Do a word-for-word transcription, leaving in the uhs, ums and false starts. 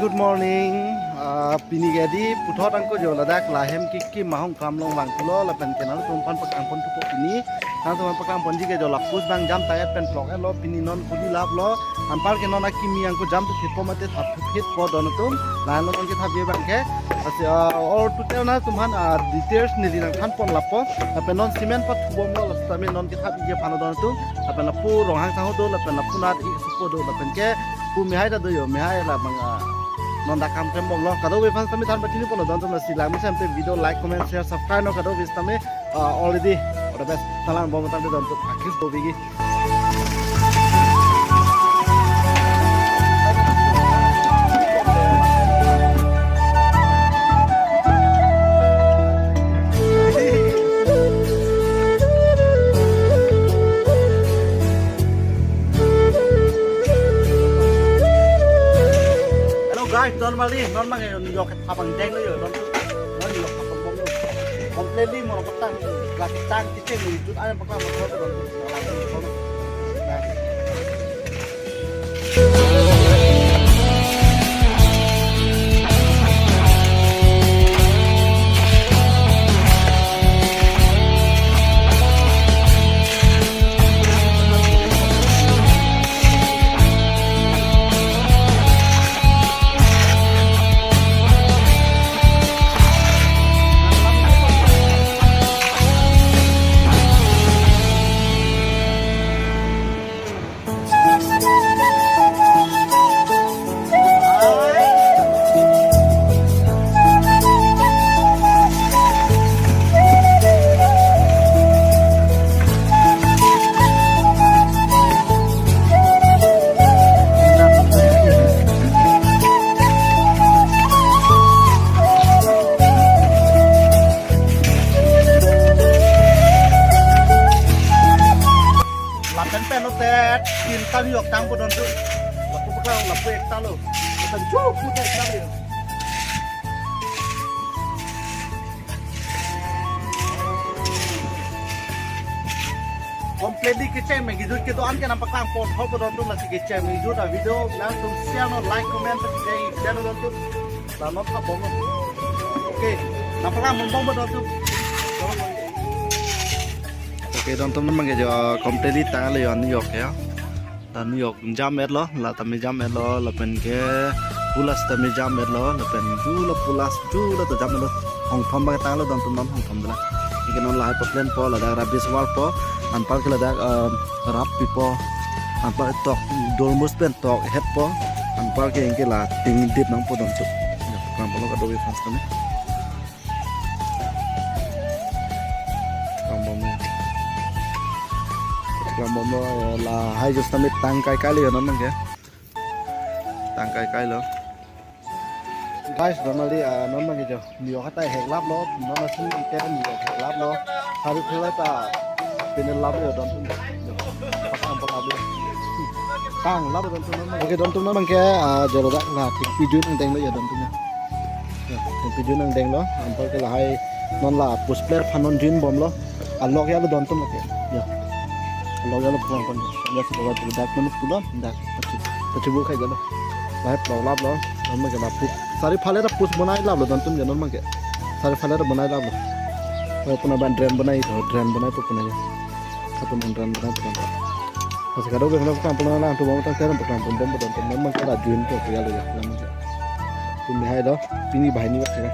Good morning. Ah, pini ke dei puthot angko jo ladak lahem kekim mahong kram along vangthulo lapen ke nangtum aphan paklang pon thupo pini. Nangtum aphan paklang ponji ke jo la post abang jam ta-et pen plok-etlo, pini non kuli laplo. Anpar ke non akimi angko jam thuphitpo mate thap thuphitpo don atum. Lahenlo non kethapji abang ke. Lasi, ah, or to tell nangtum aphan, ah, details neli nangthan pon lapo. Lapen non cement pathubomlo, lasi tame non kethapji aphan don atum. Lapen lapu Ronghang sangho do, lapen lapu nat ik supo do, lapen ke pu Mehai ta do jo, Mehai labang, ah, non dak kam klembomlo. Kadokave fans tame than pachini ponlo don atum, lasi langmesen te video like, comment, share, subscribe non kadokave tame, ah, already. All the best. Talang bom tangte don atum akis do bigi. Hello guys, normally, normally, New York abang denglo jo, non, non New York abang bomlo. Completely mono patang, lagi tang kecil ni, jut aja patang mono patang. Lapen pen lote tinta New York tangpo don atum. Lapu paklang, lapu ekta lo. Lapen chu pu ta ekta lo. Completely kecheng me kejut kedo-an ke nangpaklang pon thotpo don atum, lasi kecheng me kejut a-video nangtum share non, like, comment, share, share don atum. La non thapbomlo. Okay, nangpaklang pon bompo don atum. Okay, don atum, non abang ke jo completely tanglo jo New York ya. La New York jam-etlo, la tame jam-etlo, lapen ke pulas tame jam-etlo, lapen ju la pulas, ju la ta jam-etlo, hongthom abang tanglo don atum, non hongthom dela. Anke non lahai pa-plan po, ladak rubbish wall po, anpar ke ladak, um, rap pipo, anpar tok dormus pen tok hetpo, anpar ke anke la tingdip nangpo don atum. Ya, kram polo kadokave fans tame. Kram bomlo. Kram bomlo, eh, lahai just tame tang kai kailo non abang ke. Tang kai kailo. Guys, normally, ah, non abang ke jo New York ta heklaplo, non asin ite New York heklaplo. Hari khulai ta pini laplo don atum. Jo, pasang pa laplo. Tang laplo don atum non. Okay, don atum, non abang ke, ah, jo ladak la thengpi jun angdenglo jo don atum ya. Ya, thengpi jun angdenglo, anpar ke lahai non la push player aphan non jun bomlo. Alok ya lo don atum lake. Ya. Alok ya lo pulang kon. Ya, sudah waktu dak menuk pulang, dak pachu, pachu bu khai jalo. Lahai plok laplo, non abang ke la pu. Sari phale ta push bonai laplo don atum ya, non abang ke. Sari phale ta bonai laplo. Lahai puna ban drain bonai to, drain bonai to puna ya. Satu main drain bonai puna. Lasi kadokave nangpaklang pon nangtum bom tang terang paklang pon bompo don atum, non abang ke la jun to ya lo ya, non abang ke. Pu Mehai lo, pini banghini bak ya.